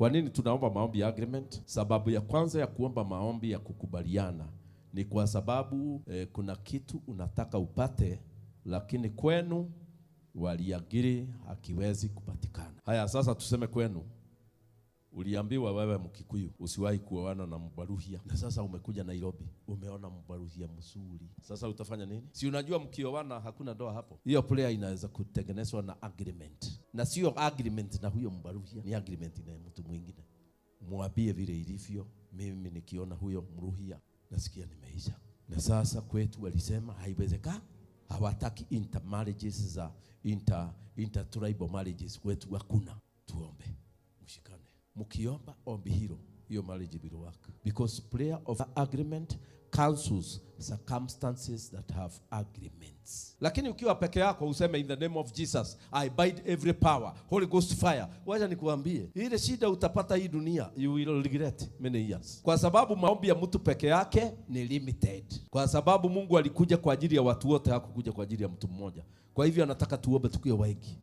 Kwa nini tunaomba maombi ya agreement? Sababu ya kwanza ya kuomba maombi ya kukubaliana ni kwa sababu kuna kitu unataka upate, lakini kwenu waliagree hakiwezi kupatikana. Haya, sasa tuseme kwenu uliambiwa wewe Mkikuyu usiwahi kuoana na Mbaruhia, na sasa umekuja Nairobi umeona Mbaruhia mzuri, sasa utafanya nini? Si unajua mkioana hakuna ndoa hapo. Hiyo prayer inaweza kutengenezwa na agreement, na sio agreement na huyo Mbaruhia, ni agreement na mtu mwingine. Mwambie vile ilivyo, mimi nikiona huyo Mruhia nasikia nimeisha. Na sasa kwetu walisema haiwezekani, hawataki intermarriages za intertribal marriages kwetu hakuna. Tuombe, mshikane. Mkiomba ombi hilo, hiyo marriage will work, because prayer of agreement cancels circumstances that have agreements. Lakini ukiwa peke yako useme, "In the name of Jesus I bind every power, Holy Ghost fire." Wacha nikuambie, ile shida utapata hii dunia, you will regret many years, kwa sababu maombi ya mtu peke yake ni limited, kwa sababu Mungu alikuja kwa ajili ya watu wote, hakukuja kwa ajili ya mtu mmoja. Kwa hivyo anataka tuombe tukiwa wengi.